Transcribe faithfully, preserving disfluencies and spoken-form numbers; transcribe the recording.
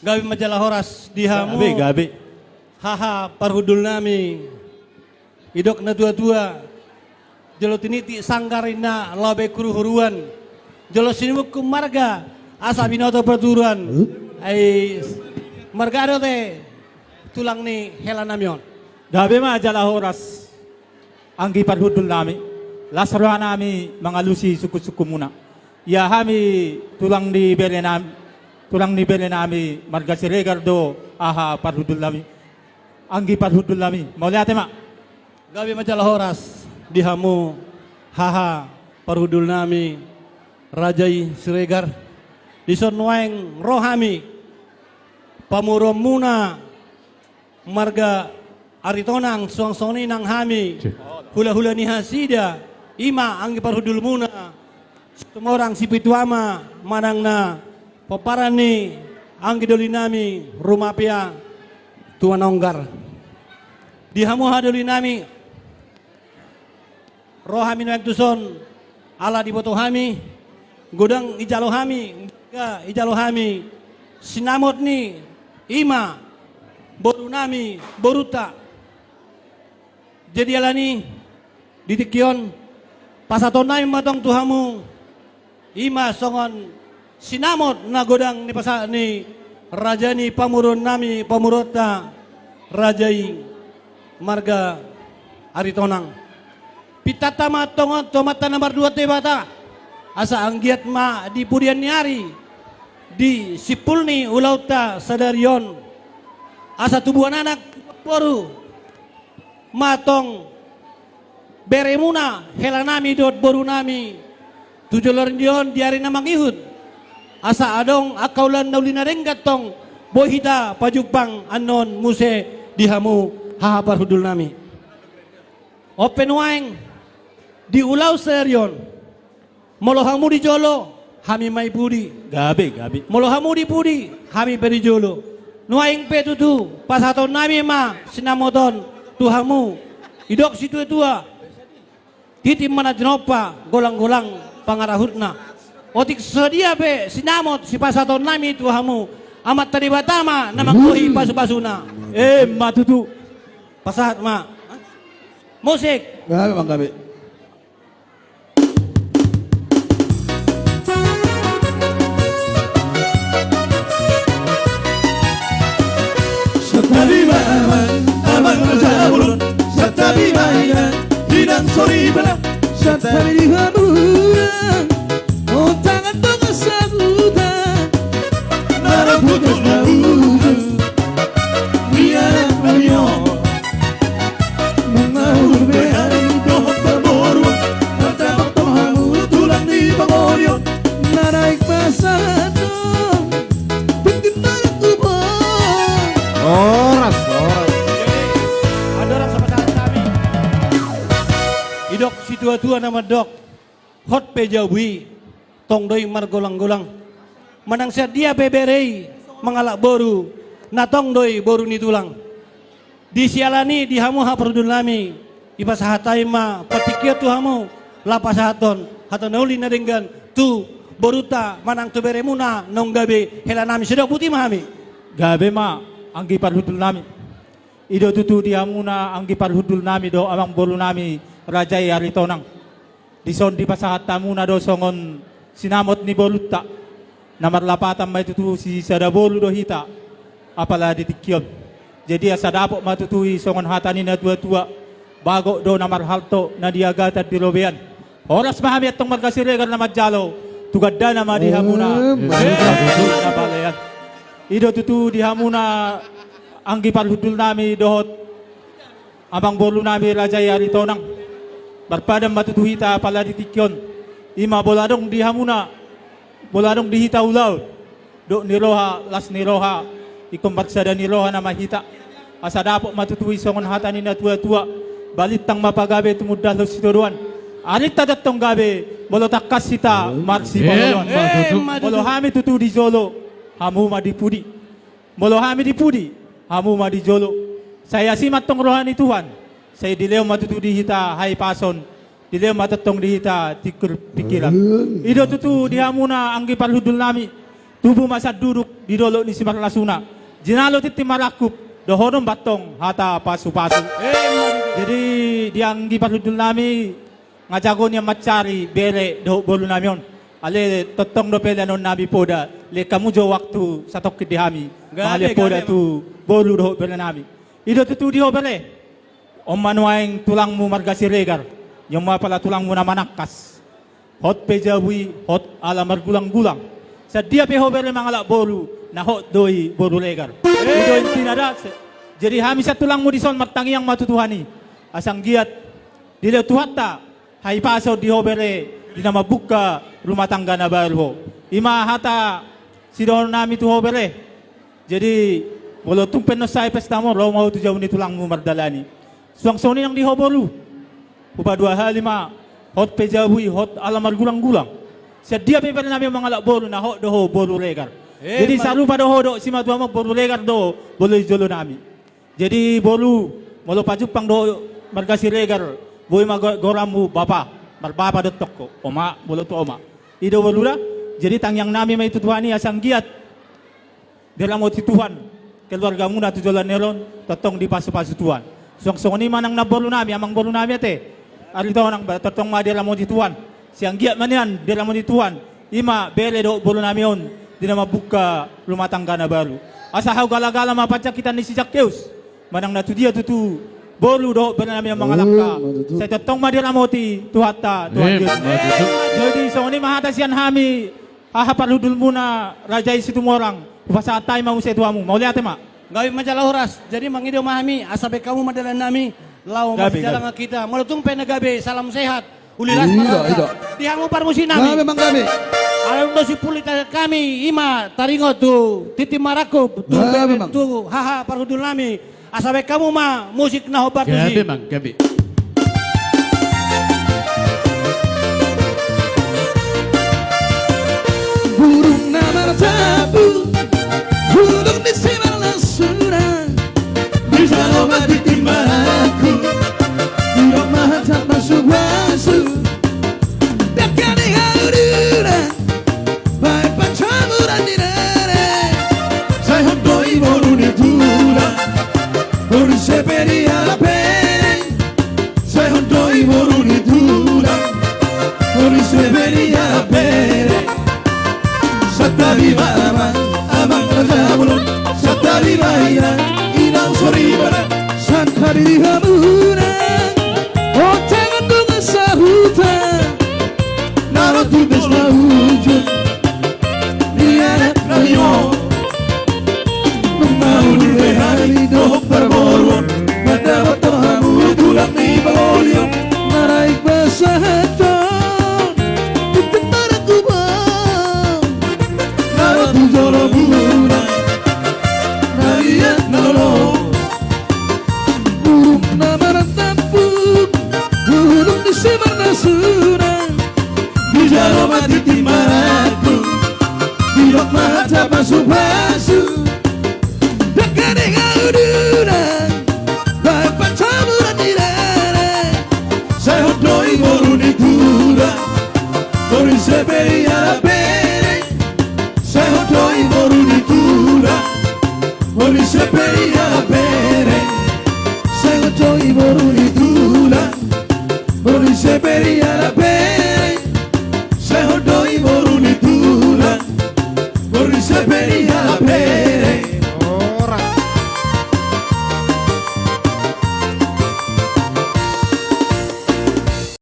Gabe ma jala horas di hamu. Gabe, gabe. Haha parhundul nami. Didok na tua-tua, jolo tiniti sanggar inna, laho bahen huru-huruan. Jolo sinungkun marga asa binoto partuturan. Hmm? Ai marga do ate tulang ni hela nami on. Gabe ma jala horas, anggi parhundul nami. Las roha nami mangalusi sungkun-sungkunmuna. Ia hami tulang ni bere nami, tulang ni bere nami marga Siregar do haha parhundul nami. Anggi parhundul nami, mauliate ma. Gabe ma jala horas di hamu haha parhundul nami, raja i Siregar. Dison nuaeng ro hami pamoruonmuna marga Aritonang, suang songon i nang hami hula-hula ni nasida, i ma anggi parhundulmuna Situmorang Sipitu Ama manang na pomparan ni anggi doli nami Rumapea Tuan Onggar. Di hamu haha doli nami, ro hami nuaeng tuson ala diboto hami, godang dijalo hami, dijalo hami sinamot ni, i ma boru nami, borunta. Jadi alani i, di tingki on pasahaton nami ma tong tu hamu, i ma songon sinamot na godang ni pasahat ni raja ni pamoruon nami, pamoruonta, raja i marga Aritonang. Pintanta ma tong on tu Amanta na martua Debata, asa anggiat ma di pudian ni ari, di simpul ni ulaonta sadari on, asa tubuan anak boru ma tong beremuna, hela nami dohot boru nami, tu joloan ni ari on di ari na mangihut, asa adong angka ulaon na uli na denggan tong boi hita pajumpang annon muse di hamu haha parhundul nami. On pe nuaeng di ulaon sadari on, molo hamu di jolo, hami ma di pudi. Gabe, gabe. Molo hamu di pudi, hami pe di jolo. Nuaeng pe tutu pasahaton nami ma sinamot on tu hamu. Didok situa-tua, tintin ma na tinompa, golang-golang pangarahutna. Otik sadia pe sinamot sipasahaton nami tu hamu, Amanta Debata ma na manggohi pasu-pasuna. Emma tutu. Pasahat ma. Musik. Gabe, Bang, gabe. Santabi ma amang, amang raja bolon, santabi ma inang, inang soripada, santabi di hamu. Ontangan tonga sabutan, na rap putus na uju. Rianak na rion. Mangahur be ari dohot parboruon. Martabak do hamu tulang ni pangolion. Na naeng pasahaton tingki na tubu. Horas, horas. Andorang so pasahat hami, didok situa-tua na mandok. Hot pe jabu i, tong do i margolang-golang. Manang sian dia pe bere i mangalap boru, na tong do i boru ni tulang. Di siala ni i di hamu haha parhundul nami, dipasahat hami ma partingkian tu hamu, laho pasahathon hata na uli na denggan tu borunta manang tu beremuna naung gabe hela nami, sai didok botima hami. Gabe ma anggi parhundul nami. I do tutu di hamuna anggi parhundul nami dohot amang boru nami raja i Aritonang. Dison dipasahat hamuna do songon sinamot ni borunta. Na marlapatan ma i tutu sisada boru do hita. Apala di tingki on. Jadi asa dapot ma tutu i songon hata ni na tua-tua. Bagot do na marhalto na di agatan di robean. Horas ma hami antong marga Siregar na manjalo. Tu gandana ma di hamuna. Eh, eh, na balean. I do tutu di hamuna anggi parhundul nami dohot amang boru nami raja i Aritonang. Marpadan ma tutu hita apala di tingki on. I ma molo adong di hamuna, molo adong di hita ulaon, dok ni roha, las ni roha, ingkon marsada ni roha nama hita. Asa dapot ma tutu i songon hata ni na tua-tua. Balintang ma pagabe tumundalhon sitadoan. Arinta do antong gabe, molo tangkas hita marsipangoloan. Emma tutu. Molo hami tutu di jolo, hamu ma di pudi. Molo hami di pudi, hamu ma di jolo. Sai asi ma antong roha ni Tuhan. Sai dilehon ma tutu di hita hahipason. Dilehon ma tongtong di hita tingkir pingkiran. I do tutu di hamuna anggi parhundul nami. Tubu ma sian duduk di dolok ni simarlasuna. Jinalo tintin marangkup, dohonon ma antong hata pasupasu. Jadi di anggi parhundul nami, nga jago nian mancari bere dohot boru nami on. Ale tongtong dope lehonon nami poda, lehon hamu jo waktu satongkin di hami. Gabe, mangalean poda gabe, tu boru dohot bere nami. I do tutu di ho bere. On ma nuaeng tulangmu marga Siregar. Nion ma pala tulangmu na manangkas. Hot pe jabu i, hot ala margulang-gulang. Sian dia pe ho bere mangalap boru, na hot do i boru Regar. I do intina da. Jadi hami sian tulangmu dison martangiang ma tu Tuhan i. Asa anggiat dilehon Tuhanta hahipason di ho bere, di na mambuka rumah tangga na baru ho. I ma hata sidohonon nami tu ho bere. Jadi molo tung pe annon sae pesta on, ro ma ho tu jabu ni tulangmu mardalani. Suang songon i nang di ho boru. Hupadua hali ma, hot pe jabu i, hot ala margulang-gulang. Sian dia pe bere nami on mangalap boru, na hot do ho boru Regar. Jadi sarupa do ho dohot simatuam on, boru Regar do molo di jolo nami. Jadi boru, molo pajumpang dohot marga Siregar, boi ma go-, goranmu bapa, marbapa do antong ho, oma, molo tu oma. I do boru da. Jadi tangiang nami ma i tu Tuhan i asa anggiat diramoti Tuhan keluargamuna tu joloan ni ari on, tongtong dipasupasu Tuhan. Suang songon i ma nang namboru nami, amangboru nami ate. Ari tonang ba, tongtong ma diramoti Tuhan. Sai anggiat ma nian diramoti Tuhan. I ma bere dohot boru nami on di na mambuka rumah tangga na baru. Asa hau gala-gala ma panjangkitan ni si Jakkeus. Manang na tu dia tutu boru dohot bere nami on mangalangka. Sai tongtong ma diramoti Tuhanta, Tuhan Jesus. Jadi songon i ma hata sian hami, haha parhundulmuna raja i Situmorang. Hupasahat hami ma muse tu hamu. Mauliate ma. Gabe ma jala horas. Jadi mangido ma hami, asa baen hamu ma dalan nami, laho masijalangan hita. Molo tung pe na gabe, salam sehat. Uli las mararga. Di hamu parmusik nami. Gabe ma gabe. Alai dung do simpul hita hami, i ma taringot tu tintin marangkup, tu haha parhundul nami. Asa baen hamu ma musik na hombar tusi. Gabe ma gabe. Burung na martampuk, burung di simarlasuna. Dijalo ma tintin marangkup, didok ma hata pasupasu. Dangka ni haduduran, baen pancabulan di rere. Sai hot do i boru ni tulang, boru ni Siberia lape. Sai hot do i boru ni tulang, boru ni Siberia lape. Santabi ma amang, amang raja bolon. Santabi ma inang, inang soripada. Santabi di hamuna, o tangan dongan sahuta. Na ro tu pesta uju ni anak nami on. Nunga udur be hami dohot parboruon, mandapothon hamu tulang ni pangolion. Maraik pasahathon tintin marangkup on. Na ro tu jolo muna, na liat na lolo. Burung na martampuk, burung di simarlasuna. Dijalo ma tintin marangkup, didok ma hata pasupasu. Dangka ni haduduran, baen pancabulan di rere. Sai hot do i boru ni tulang, boru ni Siberia lape. Sai hot do i boru ni tulang, boru ni Siberia lape. Sai hot do i boru ni tulang, boru ni Siberia lape.